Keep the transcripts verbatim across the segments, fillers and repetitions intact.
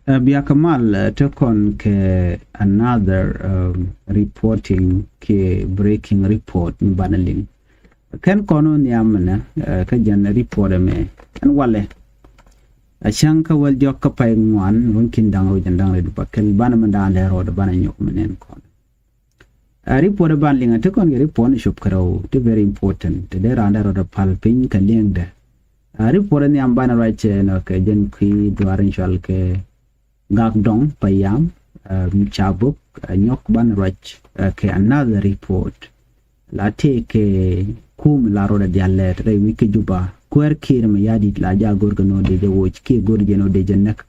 Ɛ, bia kɛ mal, ɛ, te kɔn kɛ another, um, reporting kiɛ breaking report mi banɛ liŋ. Kɛn kɔn wä nhiam mɛnɛ, ɛ, kä jɛn report ɛmɛ ɛn walɛ. A cäŋ kä wäl diɔk kä pay ŋuan, ruɔ̱n ki̱n da̱ŋ rɛw jɛn da̱ŋ rɛw dupakɛl, banɛ mɛn da̱a̱n lɛ rɔɔdɛ banɛ nyɔk mɛn ɛn kɔn. A report ɛ ban liŋ a ti kɔn kɛ report ni cop kärɛw ti very important ti dee raan dee rɔɔdɛ pal piny kɛ liŋdɛ. A report ɛ nhiam banɛ ruac cɛ nɔ kɛ jɛn kui̱ duaar in cual kɛ Gak Dɔŋ Payam, ɛ, mi ca bok, ɛ, nyɔk banɛ ruac, ɛ, kɛ another report. La tëë kɛ kum la rɔɔdɛ dial lɛt rɛy wi̱c kä Juba. Kuäär Kiir Mayardit la ja go̱r kɛ nɔ dee jɛ woc kiɛ go̱r jɛ nɔ dee jɛ näk.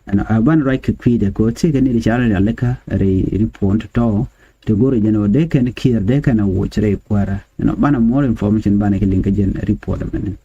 Ɛnɔ, ɛ, banɛ ruac kɛ kui̱dɛ kɛ ɣöö tëë kɛ ni di ca rɔɔdɛ dial lɛ kä rɛy report tɔ̱. Ti go̱r jɛ nɔ dee kɛn Kiir dee kɛn a woc rɛy kuäärä. Ɛnɔ, banɛ more information banɛ kɛ liŋ kɛ jɛn report mɛnɛ.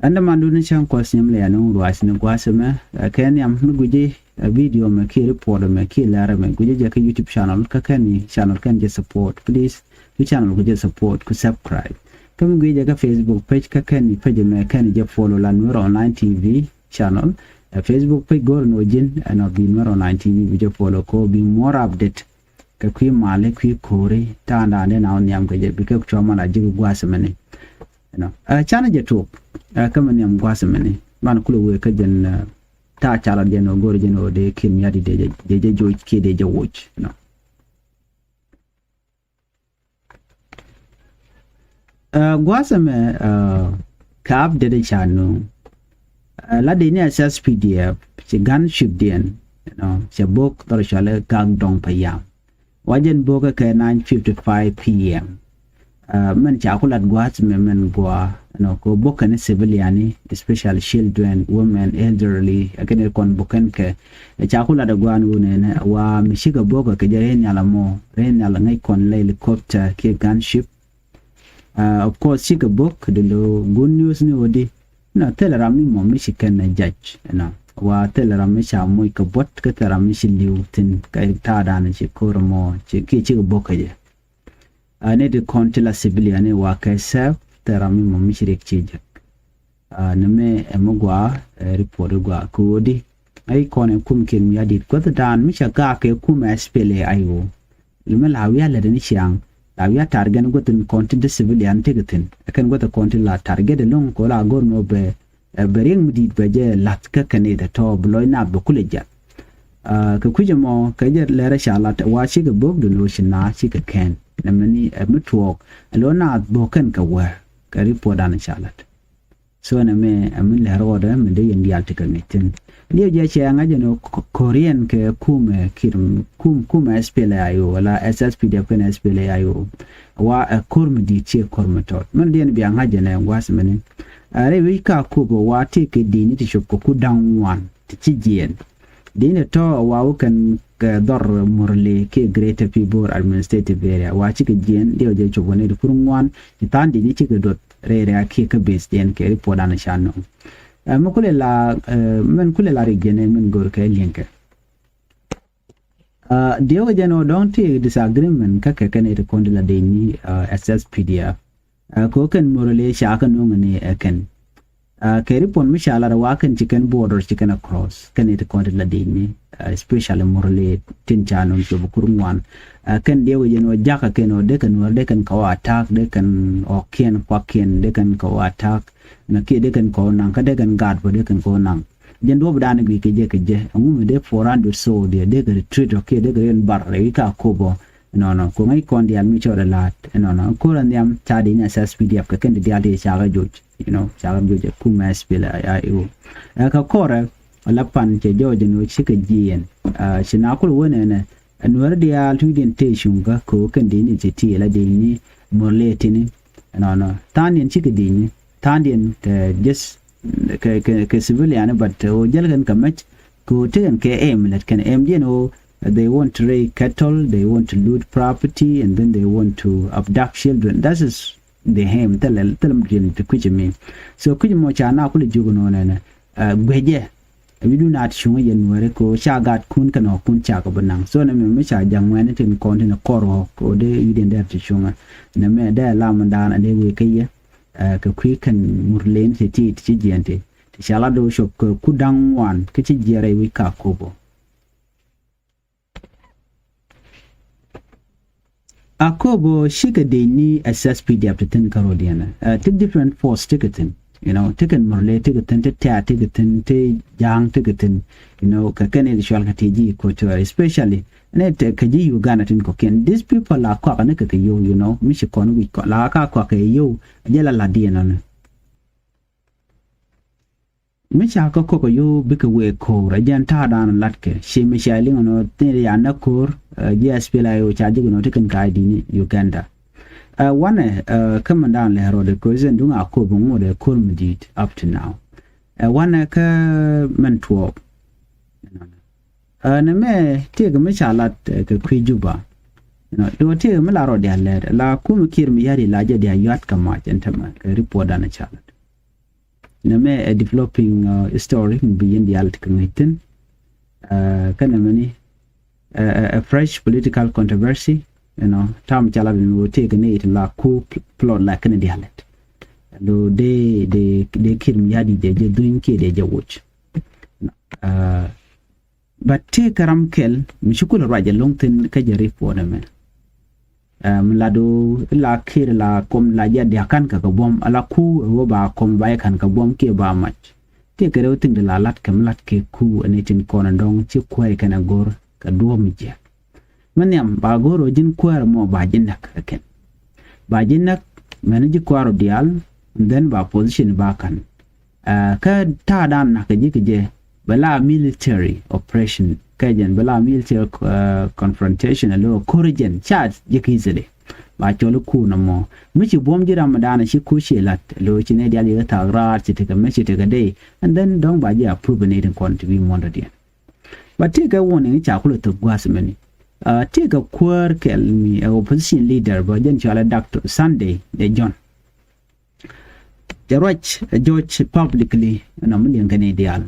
Ɛn dämandun ni cäŋ kuɔth nyɛm lɛ ya ni ŋun ruac ni gua̱a̱th ɛmɛ, ɛ, kɛ nhiam mi guici, ɛ, video mɛ kiɛ report mɛ kiɛ lɛr mɛ guici jɛ kä YouTube channel kä kɛn ni channel kɛn jɛ support, please. Ku channel ku jɛ support ku subscribe. Kä mi guici jɛ kä Facebook page kä kɛn ni page mɛ kɛn jɛ follow la Nuer Online T V channel. Ɛ, Facebook page go̱r ni wä ji̱n ɛn ɔ bi Nuer Online T V bi jɛ follow ko bi more update. Kɛ kui̱ mali kui̱ ko̱ri ta̱a̱ da̱a̱n dee na wä nhiam kɛ jɛ bikɛ cuɔ mal a ji̱ gua̱a̱th mɛni. Ɛnɔ, ɛ, canɛ jɛ tuɔk, ɛ, kä mɛ nhiam gua̱a̱th mɛni ban kulɛ wee kä jɛn, ɛ, ta̱a̱ calat jɛn ɔ go̱r jɛn ɔ dee Kiir Mayardit dee jɛ, dee jɛ joc kiɛ dee jɛ woc, ɛnɔ. Ɛ, gua̱a̱th ɛmɛ, ɛ, kɛ update ca nööŋ. Ɛ, la dee ni S S P D F ci gunship diɛn, you know, cɛ bok dhɔr cɔalɛ Gak Dɔŋ Payam. Wa jɛn bokä kɛ nine fifty-five P M. Ɛ, mɛn ca ku lat gua̱a̱th ɛmɛ mɛn gɔaa, you know, kɛ bok kɛn civilian ni, especially children, women, elderly, ɛ kɛn kɔn bok kɛn kɛ Ɛ ca ku lat ɛ gua̱a̱n wun ɛnɛ wa mi cikɛ bok ɛ kɛ jɛ rɛy nhial ɛmɔ, rɛy nhial ŋäc kɔn lɛ helicopter kiɛ gunship. Ɛ, of course cikɛ bok di lo good news ni wä di. Nɔ thilɛ ram mi mɔ mi ci kɛn ɛ jac ɛnɔ wa thilɛ ram mi ca moc kɛ buɔt kä thilɛ ram mi ci li̱w thi̱n kɛ ta̱a̱ da̱a̱n ci ko̱r ɛmɔ ci kiɛ cikɛ bok kɛ jɛ. Ɛ, ni di kɔn ti la civilian ni wa kɛ sɛp thilɛ ram mi mɔ mi ci riɛk ci jek. Ɛ, ni mɛ ɛ mi gɔaa, ɛ, report gɔaa kɛ ɣöö di ɛ i̱ kɔn ɛ kum Kiir Mayardit guäth da̱a̱n mi ca gaak kɛ kum ɛ S P L A I O. Li mi la wi̱i̱ a lät ni ciaŋ la wi̱i̱ a target ni guäth in kɔn tin ti civilian ti kɛ thi̱n ɛ kɛn guäth kɔn tin la target ɛlɔ̱ŋ kɛ ɣöö la go̱r ni ɣöö bɛ, ɛ, bɛ riɛk mi di̱i̱t bɛ jɛ la̱th kä kɛn i̱ tɛ tɔ̱ bi lɔc naath bɛ kulɛ jiath. Ɛ, kɛ kui̱c ɛmɔ kɛ jɛ lɛrɛ ca lat wa cikɛ bok dun ɣöö ci naath cikɛ kɛn nɛ mɛni ɛ mi tuɔɔk ɛ lo̱ naath bok kɛn kɛ wär kɛ report dan ca lat. So nɛ mɛ ɛ mi lɛr ɣɔdɛ mi dee yɛn diaal ti kɛ ŋi̱c thi̱n. Diɛ jɛ cɛ ŋa̱c ɛn ɣöö ko̱riɛn kɛ kumɛ Kiir kum, kumɛ S P L A I O wala S S P D F kɛn S P L A I O. Wa ɛ ko̱r mi di̱i̱t ciɛ ko̱r mi tɔt mɛn diɛn bia ŋa̱c ɛn ɛ gua̱a̱th mɛni. Ɛ rɛy wi̱c ka Akobo wa ti kɛ di̱i̱t ni ti cop kɛ ku da̱ŋ ŋuan ti ci jiɛɛn. Di̱i̱t ni tɔ̱ wa wä kɛn kɛ dhɔr Murle kiɛ Greater Pibor Administrative Area wa cikɛ jiɛɛn diɛ jɛ cop wä ni ti kur ŋuan. Ci tha̱a̱ŋ di̱i̱t ni cikɛ duɔth rɛy rɛy a kiɛ kä base diɛn kɛ report dan ca nöŋ. Ɛ, mi kulɛ la, ɛ, mɛn kulɛ la rik jɛn ɛ mɛn go̱r kɛ liɛŋkɛ. Ɛ, diɛ wä jɛn ɔ dɔ̱ŋ ti disagreement kä kɛ kɛn ɛ ti kɔn di la dee ni, ɛ, S S P D F. Ɛ, kɛ ɣöö kɛn Murle ca kɛ nöŋ ni ɛ kɛn. Ɛ, kɛ report mi ca lat ɛ wa kɛn ci kɛn border ci kɛn across kɛn ɛ ti kɔn ti la dee ni, ɛ, especially Murle tin ca nöŋ cop kur ŋuan. Ɛ, kɛn diɛ wä jɛn ɔ jakä kɛn ɔ dee kɛn wär dee kɛn kɛ wä attack dee kɛn ɔ kiɛn kuak kiɛn dee kɛn kɛ wä attack. Nɛ kiɛ dee kɛn kɛ wä naŋ kä dee kɛn gaat bä dee kɛn kɛ wä naŋ. Jɛn duɔ̱p dan guic kɛ jɛ kɛ jɛ ɛŋu mi dee four hundred soldier dee kɛ retreat ɔ kiɛ dee kɛ riɛn bar rɛy wi̱i̱ ka Akobo. Ɛnɔnɔ kɛ ŋäc kɔn diaal mi cɔɔdɛ la̱a̱t ɛnɔnɔ ko̱r ɛ nhiam ca di ni S S P D F kɛ kɛn di diaal ti ca kɛ joc, you know, ca kɛ joc ɛ kumɛ S P L A I O. Ɛ kɛ kɔrɛ ɛ la pan cɛ jɔɔc ɛn ɣöö cikɛ jiɛɛn. Ɛ, ci na kulɛ wä nɛnɛ ɛ Nuäär diaal tuucdiɛn tëë cuŋkä kɛ ɣöö kɛn di ni ti ti ɛ la di ni Murle tini. Ɛnɔnɔ tha̱a̱ŋdiɛn cikɛ di ni tha̱a̱ŋdiɛn kɛ just kɛ, kɛ, kɛ civilian, but ɣöö jäl kɛn kɛ mɛc kɛ ɣöö tekɛn kɛ aim lät kɛn aim diɛn ɣöö they want to raid cattle, they want to loot property, and then they want to abduct children. That is the aim. Thilɛ, thilɛ mi diɛn ti kui̱c mi. So kui̱c mɔ ca na kulɛ jiök nɔ nɛnɛ, ɛ, guecɛ. Ɛ wi̱cdu na ti cuŋä yɛn Nuääri kɛ ɣöö ca gaatkun kɛnɛ ɣɔ̱kun cakɛ bi naŋ. So nɛ mi, mi ca ja̱ŋ ŋuɛ̈ni tin kɔn tin kɔr ɣɔ̱k kɛ ɣöö dee wi̱cdiɛn dee ti cuŋä. Nɛ mɛ dee lam mi daan a dee wëë kä yɛ. Ɛ, kɛ kui̱ kɛn Murle ni ti ti ti ci jiɛn ti. Ti ca lat do̱ cop kɛ ku da̱ŋ ŋuan kä ci jiɛɛr rɛy wi̱c kä Akobo. Akobo cikɛ dec ni S S P D F ti thi̱n kä ro̱diɛn. Ti different force ti kɛ thi̱n. You know, ti kɛn Murle ti kɛ thi̱n, ti Tɛ̈ ti kɛ thi̱n, ti Ja̱a̱ŋ ti kɛ thi̱n. You know, kɛ kɛn i̱ cual kɛ ti ji̱ Equatoria, especially ni te kɛ ji̱ Uganda tin kɔ̱kiɛn. These people la kɔakɛ ni kɛ kɛ yio̱w, you know, mi ci kɔn wi̱c kɔn la ka kɔakɛ yio̱w. Jɛ la la diɛn ɔni. Mi ca kä kɔk a yo̱o̱ bikɛ wëë ko̱o̱r a jɛn ta̱a̱ da̱a̱n latkɛ ci mi ca liŋ nɔ thi̱n ya nä ko̱o̱r. Ji̱ S P L A I O ca ji̱ nɔ ti kɛn ka I D ni Uganda. Wanɛ kä mɛn da̱a̱n lɛ rɔɔdɛ ko̱o̱r zɛn duŋ a ko̱o̱r bi ŋuɔdɛ ko̱o̱r mi di̱i̱t up to now. Wanɛ kä mɛn tuɔɔk. Nɛ mɛ tiek mi ca lat kɛ kui̱ Juba. Duɔ tiek mi la rɔɔdɛ a lɛt la kum kiir mi yari la jɛ dia yuat kɛ mac ɛn tämɛ kɛ report da̱a̱n ca lat. Nɛ mɛ ɛ developing story mi bi yɛn diaal ti kɛ ŋäc thi̱n. Kä nɛ mɛni ɛ fresh political controversy. You know, tam ca lat ni wä tëëk ni it la ku plot la kɛn diaal it. Lo de de de kir mi yadi de jɛ duny kiɛ de jɛ wuc. But tëëkɛ ram kɛl mi ci kulɛ ruac ɛlɔ̱ŋ thi̱n kä jɛ report ɛmɛ. Mi la do la kir la kom la jɛ diakan kɛ kɛ buɔ̱m ala ku ɛ wä ba kom ba jɛ kan kɛ buɔ̱m kiɛ ba mac. Tëëkɛ rɛw thi̱n di la lat kɛ mi lat kɛ ku ɛn itin kɔn ɛn dɔ̱ŋ ci kuäär kɛn ɛ go̱r kɛ duɔ̱ɔ̱p mi jiɛk. Mi nhiam ba go̱r ɔ ji̱n kuäär mɔ ba ji̱ näk kɛ kɛn. Ba ji̱ näk mɛn ji̱ kuäär ɔ diaal. And then ba position ba kan. Kä ta̱a̱ dan nak ji̱ kɛ jɛ bɛ la military operation kɛ jɛn bɛ la military confrontation a lo ko̱r jɛn ca ji̱ kɛ easily. Ba cɔl i̱ kuun ɛmɔ mi ci buɔ̱m ji̱ ram dan ci kuc ci lat lo ci nɛ dial yɛ thaak raar ci tekɛ mɛ ci tekɛ dee. And then dɔ̱ŋ ba ji̱ approve ni din kɔn ti bi muɔ̱ndɔ diɛn. Ba ti kɛ warning ca kulɛ thok gua̱a̱th mɛni. Ti kɛ kuäär kɛl mi ɛ opposition leader bä jɛn cɔal ɛ Doctor Sunday de John. Cɛ ruac ɛ jɔc publicly ɛnɔ mi liɛŋ kɛn i̱ diaal.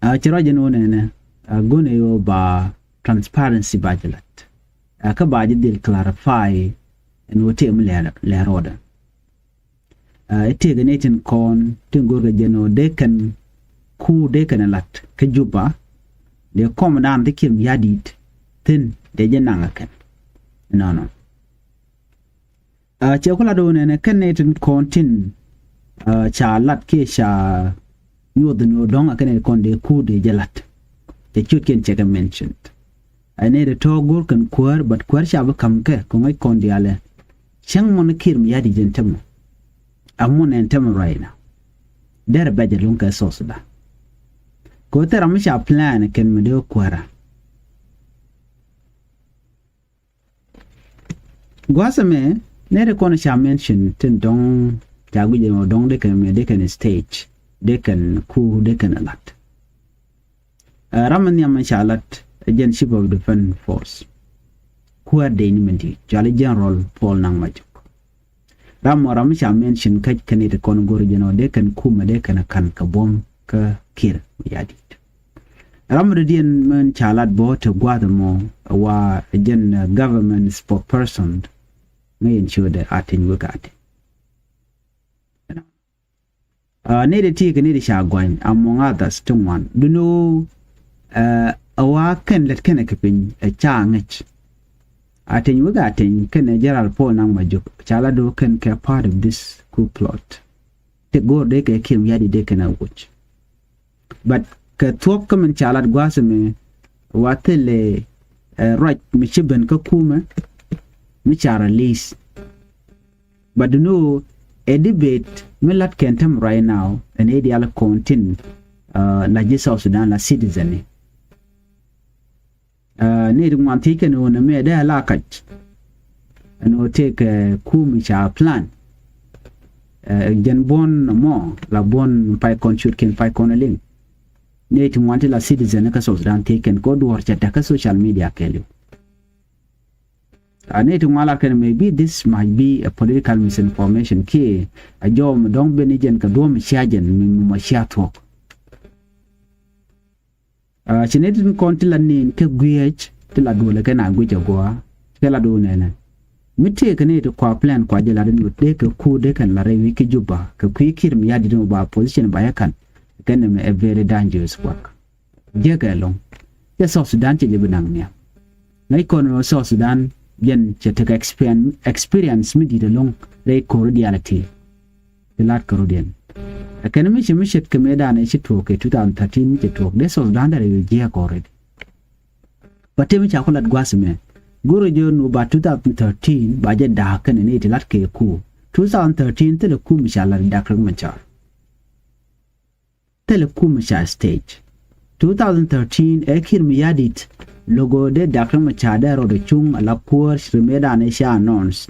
Cɛ ruac ɛn wä nɛnɛ a go̱n ɛ yɔ ba transparency ba jɛ lat. Kä ba jɛ dhil clarify ɛn wä tëë mi lɛ rɔɔdɛ. Ɛ tëëkɛ ni tin kɔn tin go̱rkɛ jɛ nɔ dee kɛn ku dee kɛn lat kä Juba. Dee kɔm dan ti kiɛm yadit thin dee jɛ naŋ kɛn nɔnɔ. Cɛ ku lat wä nɛnɛ kɛn ni tin kɔn tin ca lat kiɛ ca nyuɔth ni wä dɔ̱ŋ a kɛn ni kɔn dee ku dee jɛ lat. Cɛ ciöt kiɛn cɛ kɛ mentioned. Ɛ ni dee tɔ̱ go̱r kɛn kuäär but kuäär ca bi ka̱m kɛ kɛ ŋäc kɔn diaalɛ. Cäŋ mɔn kiɛm yadit ɛn tämɛ. A mɔn ɛn tämɛ right now. Derɛ bɛc ɛlɔ̱ŋ kɛ South Sudan. Kɛ ɣöö thil ram mi ca plan kɛn mi dee kuäärä. Gua̱a̱th ɛmɛ nɛy ti kɔn ca mention tin dɔ̱ŋ ca guic ɛn ɣöö dɔ̱ŋ dee kɛn mɛ dee kɛn stage dee kɛn ku dee kɛn lat. Ram mi nhiam mi ca lat ɛ jɛn Chief of Defense Force. Kuäär dee ni mi di̱i̱t cɔal i̱ General Paul Nang Majok. Ram mɔ ram mi ca mention kä kɛn it kɔn go̱r jɛn ɔ dee kɛn kumɛ dee kɛn ka̱n kɛ buɔ̱m kä Kiir Mayardit. Ram mi dɔ̱diɛn mɛn ca lat bä te gua̱a̱th mɔ wa jɛn government spokesperson ŋäc in ciötdɛ Ateny Wek Ateny. Nɛy ti ti kɛ nɛy ti ca gɔny among others ti ŋuan duno. Ɛ wa kɛn lɛt kɛnɛ kɛ piny ɛ ca ŋäc. Ateny Wek Ateny kɛnɛ General Paul Nang Majok ca la do̱ kɛn kɛ part of this coup plot. Ti go̱o̱r dee kɛ Kiir Mayardit dee kɛn a wuc. But kɛ thuɔ̱k kä min ca lat gua̱a̱th mi wa thilɛ ruac mi ci ben kä kumɛ mi ca release. But you know, ɛ debate mi lat kɛn tem right now ɛn ɛ dial kɔn tin la ji̱ South Sudan la citizen ni. Ni di ŋuan thiec kɛn ɣöö nɛ mi ɛ dee a la kac. Ɛn ɣöö tëëkɛ kumi ca plan. Jɛn buɔ̱n mɔ la buɔ̱n pay kɔn ciöt kɛn pay kɔn a liŋ. Ni ti ŋuan ti la citizen kä South Sudan thiec kɛn kɛ ɣöö duɔ̱ɔ̱r cɛ däk kä social media kɛɛliw. A ni ti ŋuan lat kɛn maybe this might be a political misinformation kiɛ a jɔw mi dɔ̱ŋ ben ni jɛn kɛ duɔ̱ɔ̱m mi cia jɛn mi mɔ cia thuɔ̱k. Ci ni tin kɔn ti la nin kɛ guiec ti la duɔlɛ kɛn a guic a gua kɛ la duun nɛnɛ. Mi tëëkɛ ni ti kua plan kua jɛ lat ni dee kɛ ku dee kɛn lat rɛy wi̱i̱ ki Juba kɛ kui̱ Kiir Mayardit ni ba position ba yɛ kan. Kɛn ni mɛ ɛ very dangerous work. Jiɛkɛ ɛlɔ̱ŋ. Cɛ South Sudan cɛ jɛ bi naŋ nhiam. Ŋäc kɔn ni South Sudan jɛn cɛ tekɛ experience, experience mi di̱i̱t ɛlɔ̱ŋ rɛy ko̱r diaal ɛ ti. Ti lat kärudiɛn. Ɛ kɛn mi ci mi ce̱tkɛ mëëdan ɛ ci tuɔɔk kɛ two thousand thirteen mi cɛ tuɔɔk dee South Sudan dee rɛy jiɛk already. Ba tëë mi ca ku lat gua̱a̱th mɛ go̱rɛ jɛ nu ba two thousand thirteen ba jɛ da̱a̱k kɛnɛ ni ti lat kɛ ku. Two thousand thirteen thilɛ ku mi ca lat Dak Riek Machar. Thilɛ ku mi ca stage. Two thousand thirteen ɛ Kiir Mayardit logo dee Dak Riek Machar dee rɔɔdɛ cuŋ ala kuäär ri mëëdan ɛ ca announce.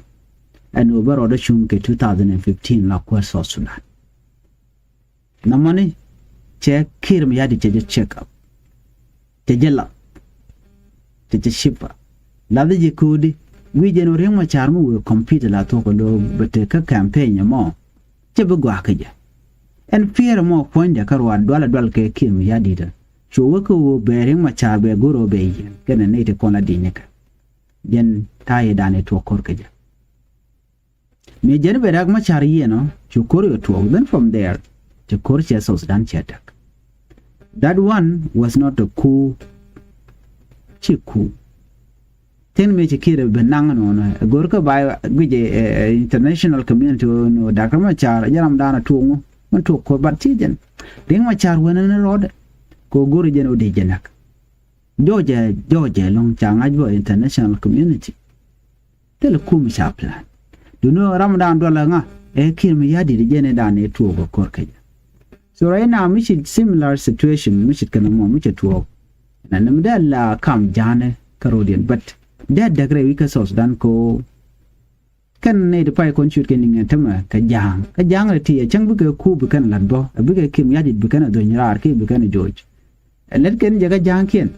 Ɛn ɣöö bä rɔɔdɛ cuŋ kɛ two thousand fifteen la kuäär South Sudan. Nɔmɔni cɛ Kiir Mayardit cɛ jɛ check up. Cɛ jɛ lath. Cɛ jɛ cipa. Lath jɛ ko̱o̱di wi̱i̱ jɛn ɣöö Riek Machar mi wëë compete la thuɔ̱k ɛ lo̱o̱ bɛ te kä campaign ɛmɔ. Cɛ bi gɔaa kä jɛ. Ɛn piɛɛr ɛmɔ puɔ̱nydɛ kä ruaat dualɛ dual kɛ Kiir Mayardit ɛ. Cu wä kä ɣöö bɛ Riek Machar bɛ go̱r ɣöö bɛ yieen kɛnɛ nɛy ti kɔn la di̱cnikɛ. Jɛn ta̱a̱ yɛ dan ɛ tuɔɔk ko̱r kä jɛ. Mi jɛn bɛ Riek Machar yiɛn ɔ cu ko̱r yɛ tuɔɔk. Then from there cɛ ko̱r cɛ South Sudan cɛ attack. That one was not a coup. Ci coup. Thin mi ci Kiir bɛ naŋ nɔnɔ ɛ go̱r kä ba guic ɛ international community nɔ Dak Riek Machar jɛ ram dan a tuɔɔk ŋu. Mɛn tuɔɔk ko̱r bat ci jɛn Riek Machar wänä ni rɔɔdɛ. Kɛ go̱r jɛn ɔ dee jɛ näk. Jɔɔcɛ jɔɔcɛ lɔ̱ŋ ca ŋa̱c bä international community. Thilɛ kum ca plan. Duundɛ ram dan dualɛ ŋa ɛ Kiir Mayardit jɛn ɛ dan ɛ tuɔɔk ɛ ko̱r kɛ jɛ. So right now mi ci similar situation mi ci kɛn mɔ mi ci tuɔɔk. Na ni mi dee la kam ja̱a̱nɛ kä ro̱diɛn but dee däk rɛy wi̱c kä South Sudan ko. Kɛn nɛy ti pay kɔn ciöt kɛn ni ŋɛn tämɛ kɛ ja̱a̱ŋ kä ja̱a̱ŋ rɛ ti ɛ cäŋ bikɛ ku bikɛn la̱t bä ɛ bikɛ Kiir Mayardit bikɛn ɛ dhony raar kiɛ bikɛn ɛ joc. Ɛ lät kɛn jɛ kä ja̱a̱ŋkiɛn.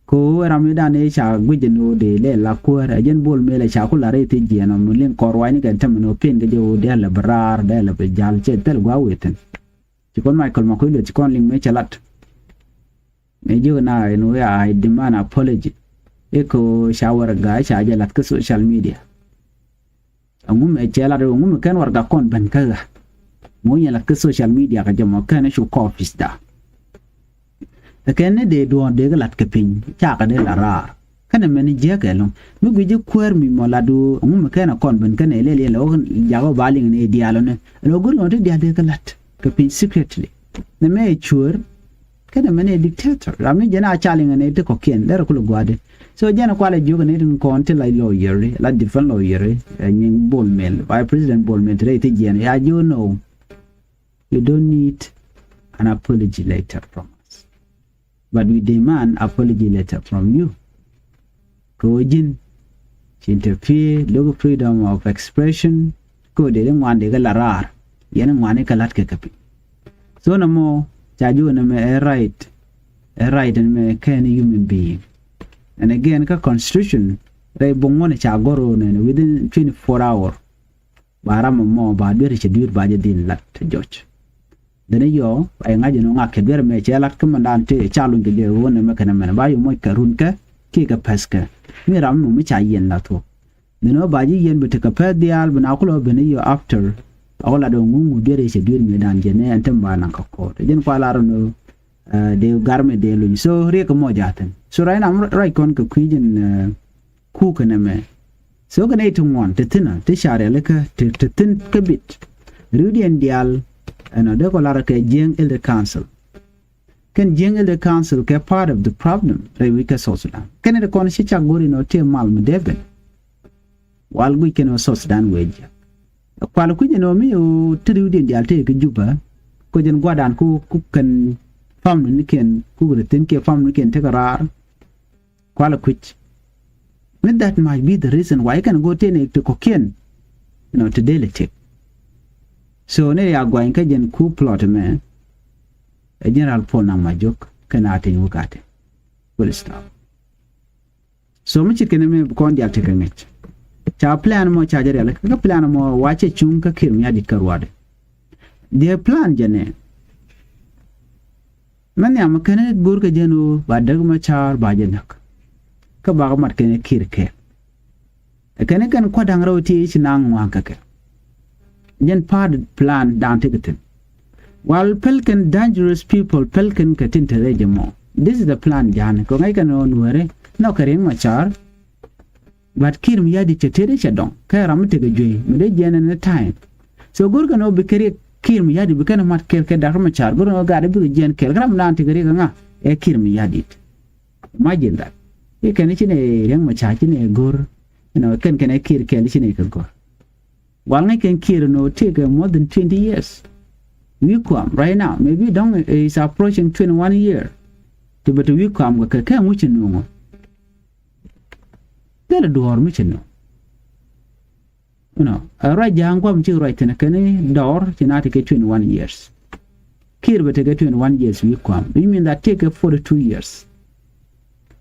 Ko ram mi dan i̱ ca guic jɛ ni ɣöö dee lɛ la kuäär ɛ jɛn Bol Mel ɛ ca ku la̱r i̱ thiec jiɛn ɔ mi liŋ kɔr ruacni kɛn tämɛ ni ɣöö pen kɛ jɛ ɣöö dee lɛ bi raar dee lɛ bi jal cɛ thil gua̱a̱ wee thi̱n. Ci kɔn Michael Makuei Lueth ci kɔn liŋ mëë cɛ lat. Mëë jiök na in wee I demand apology. I̱ ko ca wär ga̱a̱ ca jɛ lath kä social media. Aŋu mëë cɛ lat i̱ aŋu mëë kɛn wär ga̱a̱ kɔn ben kä ɣä. Mëë wä nyɛ lath kä social media kɛ jɛ mɔ kɛn i̱ cu kɔɔpis da. Ɛ kɛn ni dee duɔ̱ɔ̱r dee kɛ lat kɛ piny cakɛ dee la raar. Kɛnɛ mɛn jiäk ɛlɔ̱ŋ mi guic ji̱ kuäär mi mɔ lat ɣöö ɛŋu mi kɛn ɛ kɔn ben kɛnɛ ilɛl yɛn lɛ wä jakä ba liŋ ni diaal ɔni ɛn ɣöö go̱r ɣɔn ti diaal dee kɛ la̱t kɛ piny secretly. Nɛ mɛ ɛ cuäär kɛnɛ mɛn ɛ dictator ram ni jɛn a ca liŋ ni ti kɔ̱kiɛn derɛ kulɛ gua̱a̱di. So jɛn ɛ kualɛ jiök ni tin kɔn ti la lawyer la defense lawyer ɛ nyiŋ Bol Mel vice president Bol Mel ti rɛy ti jiɛn ya jiök ni ɣöö you don't need an apology letter from us. But we demand apology letter from you. Kɛ ɣöö ji̱n ci interfere local freedom of expression. Kɛ ɣöö dee di ŋuan dee kɛ la raar yɛn ŋuan ikɛ la̱t kɛ kɛ piny. So nɔmɔ ca jiök nɛmɛ ɛ right ɛ right nɛmɛ kɛn human being. And again kä constitution rɛy buŋ ŋuɔ̱n ca gɔr ɣöö nɛn within twenty four hour. Ba ram mɔ ba duer cɛ duer ba jɛ dhil lat te jɔc. Dhini yɔ ba yɛ ŋa̱c ɛn ŋak kɛ duer mɛ cɛ lat kä mɛn dan te ca luny kɛ jɛ ɣöö nɛ mɛ kɛnɛ mɛn ba yɛ moc kɛ run kɛ kiɛ kɛ pɛth kɛ. Mi ram mɔ mi ca yɛn la thuɔk. Dhini ba ji̱ yɛn bi tekɛ pɛth diaal bi na kulɔ ben yɔ after. A wä lat ɣöö ŋuŋ ŋu duer cɛ duer mɛ dan jɛ nɛ ɛn te ba naŋ kɛ kɔɔt jɛn kua lar ɛn ɣöö dee gar mɛ dee luny so riɛk kɛ mɔ ja̱thin so right now right kɔn kɛ kui̱ jɛn. Kukɛ nɛmɛ. So kɛ nɛy ti ŋuan ti thi̱n ti ca rialikä ti thi̱n kä bit. Riwdiɛn diaal ɛnɔ dee kɔ lar kɛ Jiɛŋ Elder Council. Kɛn Jiɛŋ Elder Council kɛ part of the problem rɛy wi̱c kä South Sudan. Kɛn ti kɔn ci cak go̱ri nɔ tëë mal mi dee ben. Wal guic kɛn ɔ South Sudan wee jiɛk. Kual kui̱c ɛnɔ mi ɔ ti riwdiɛn diaal tëë kä Juba. Kɔ jɛn gua̱dan ku kɛn family ni kɛn ku kɛ thi̱n kiɛ family ni kɛn tekɛ raar. Kualɛ kui̱c. Mi that might be the reason why kɛn go̱o̱r tëë ni ti kɔ̱kiɛn. Nɔ ti dee lɛ tëk. So ni ya guany kä jɛn ku plot mɛ. Ɛ General Paul Nang Majok kɛn a teny wä ka teny. Full stop. So mi cit kɛn mɛ bi kɔn dial tekɛ ŋäc. Ca plan mɔ ca jɛ rial kä plan mɔ wa cɛ cuŋ kä Kiir Mayardit kä ruadɛ. Diɛ plan jɛ nɛ. Mɛ nhiam kɛn go̱r kɛ jɛn ɣöö ba däk mɛ ca̱r ba jɛ näk. Kä bakɛ mat kɛn Kiir kɛ. Ɛ kɛn i̱ kɛn kua̱da̱ŋ rɛw ti i̱ ci naŋ ŋua̱a̱ŋ kɛ kɛ. Jɛn part plan da̱a̱n ti kɛ thi̱n. Wal pɛl kɛn dangerous people, pɛl kɛn kɛ tin te rɛy jɛ mɔ. This is the plan ja̱a̱n kɛ ŋäc kɛn ɣän weri nɔ kɛ Riek Machar. But Kiir Mayardit cɛ tëëdɛ cɛ dɔŋ kɛ ram mi tekɛ juey mi dee jiɛn ɛn ɛ time. So go̱rkɛ ni ɣöö bi kɛ Riek, Kiir Mayardit bi kɛn ɛ mat kɛɛl kɛ Dak Machar, go̱rkɛ ni ɣöö gat ɛ bikɛ jiɛn kɛɛl kɛ ram mi daan tekɛ Riek ɛ ŋa? Ɛ Kiir Mayardit. Imagine that. I̱ kɛn i̱ ci ni Riek Machar ci ni go̱r, you know, kɛn kɛn ɛ Kiir kɛɛl i̱ ci ni kɛ go̱r. Wal ŋäc kɛn Kiir ni ɣöö tekɛ more than twenty years. Wi̱i̱ kuam right now, maybe dɔ̱ŋ is approaching twenty-one year. Ti bɛ ti wi̱i̱ kuam kɛ kɛ kɛ ŋuci nuŋɔ. Thilɛ duɔ̱ɔ̱r mi ci nuŋ. You know, ɛ ruac ja̱a̱ŋ guam ci ruac thi̱n kɛn i̱ dɔɔr ci na tekɛ twenty-one years. Kiir bɛ tekɛ twenty-one years wi̱i̱ kuam, which mean that tekɛ forty-two years.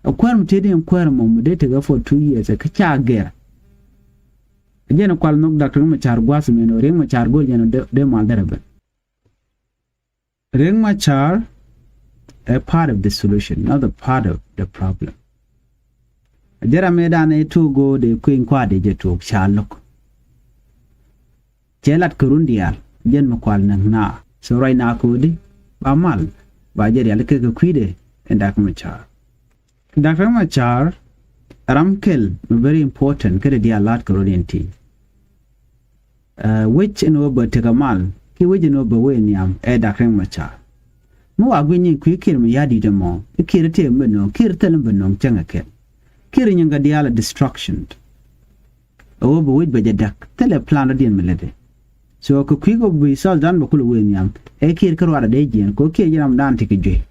Ɛ kuäär mi tëëdi ɛn kuäär mɔ mi dee tekɛ forty-two years ɛ kä ca gɛr. Ɛ jɛn ɛ kual nhɔk Doctor Riek Machar gua̱a̱th min ɣöö Riek Machar go̱o̱l jɛn ɛ dee, dee mal derɛ ben. Riek Machar ɛ part of the solution, not the part of the problem. Ɛ jɛn ram mëë dan ɛ tuuk go̱o̱r dee kui̱ny kua̱r dee jɛ tuuk ca lo̱k. Cɛ lat kɛ run diaal, jɛn mi kual näk na. So right now ko̱di ba mal, ba jɛ rial kɛ kɛ kui̱dɛ in Dak Machar. Dak Machar ram kɛl mi very important kɛ diaal lat kɛ run in ti. Ɛ, wec in wä bä tekɛ mal kiɛ wec in wä bä wee nhiam ɛ Dak Machar. Mi wa gui̱ny in kui̱ Kiir Mayardit ɛmɔ, i̱ Kiir tëë mi bä no̱o̱ŋ, Kiir thil mi bä no̱o̱ŋ cäŋ ɛ kɛl. Kiir nyin kɛ diaal ɛ destruction. Ɛ wä bä wec bä jɛ däk, thilɛ plan rɔ̱diɛn mi lätdɛ. So kɛ kui̱ kɛ bi South Sudan bä kulɛ wee nhiam, ɛ Kiir kä ruaadɛ dee jiɛn, kɛ ɣöö Kiir ji̱ ram dan ti kɛ juey.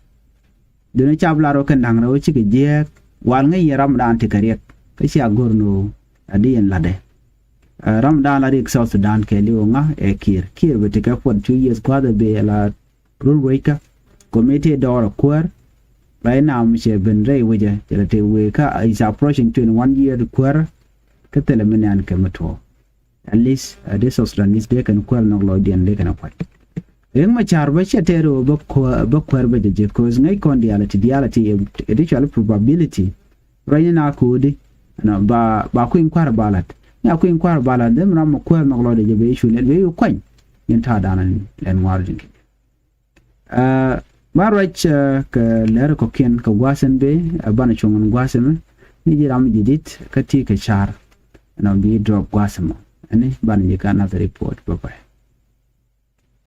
Duundɛ cap lar ɣöö kɛn da̱ŋ rɛw cikɛ jiääk, wal ŋäc yɛn ram dan ti kɛ Riek, kä cia go̱r ni ɣöö a di yɛn latdɛ. Ɛ, ram dan la Riek South Sudan kɛɛliw ŋa ɛ Kiir. Kiir bɛ ti kɛ forty-two years gua̱a̱th ɛ bɛ la run rueekä. Committee dɔɔr ɛ kuäär. Right now mi cɛ ben rɛy wecɛ cɛ la tëë wëë kä is approaching twenty-one year kuäär. Kä thilɛ mi nɛn kɛ mi tuɔɔk. At least, ɛ, dee South Sudanese dee kɛn kuäär nhɔk lɔcdiɛn dee kɛn ɛ kuac. Riek Machar bä cɛ tɛɛr ɣöö bä kuäär, bä kuäär bä jɛ jek, 'cause ŋäc kɔn diaal ti diaal ti ɛ, ɛ di cual probability. Ruacni na ko̱di, you know, ba, ba kui̱ny kua̱r ba lat. Ni a kui̱ny kua̱r ba lat, dee mi ram mi kuäär nhɔk lɔcdɛ jɛ bɛ i̱ cu lɛt bɛ i̱ kuany. Yɛn ta̱a̱ da̱a̱n lɛn ŋuaar ji̱n kɛ. Ɛ, ba ruac, ɛ, kɛ lɛr kɔ̱kiɛn kɛ gua̱a̱th ɛn bee, ɛ, banɛ cuŋ ɛn gua̱a̱th ɛmɛ. Ni ji̱ ram ji̱ dit kä ti kɛ car. Ɛnɔ bi drop gua̱a̱th ɛmɔ. Ɛni banɛ ji̱ ka another report. Bye bye.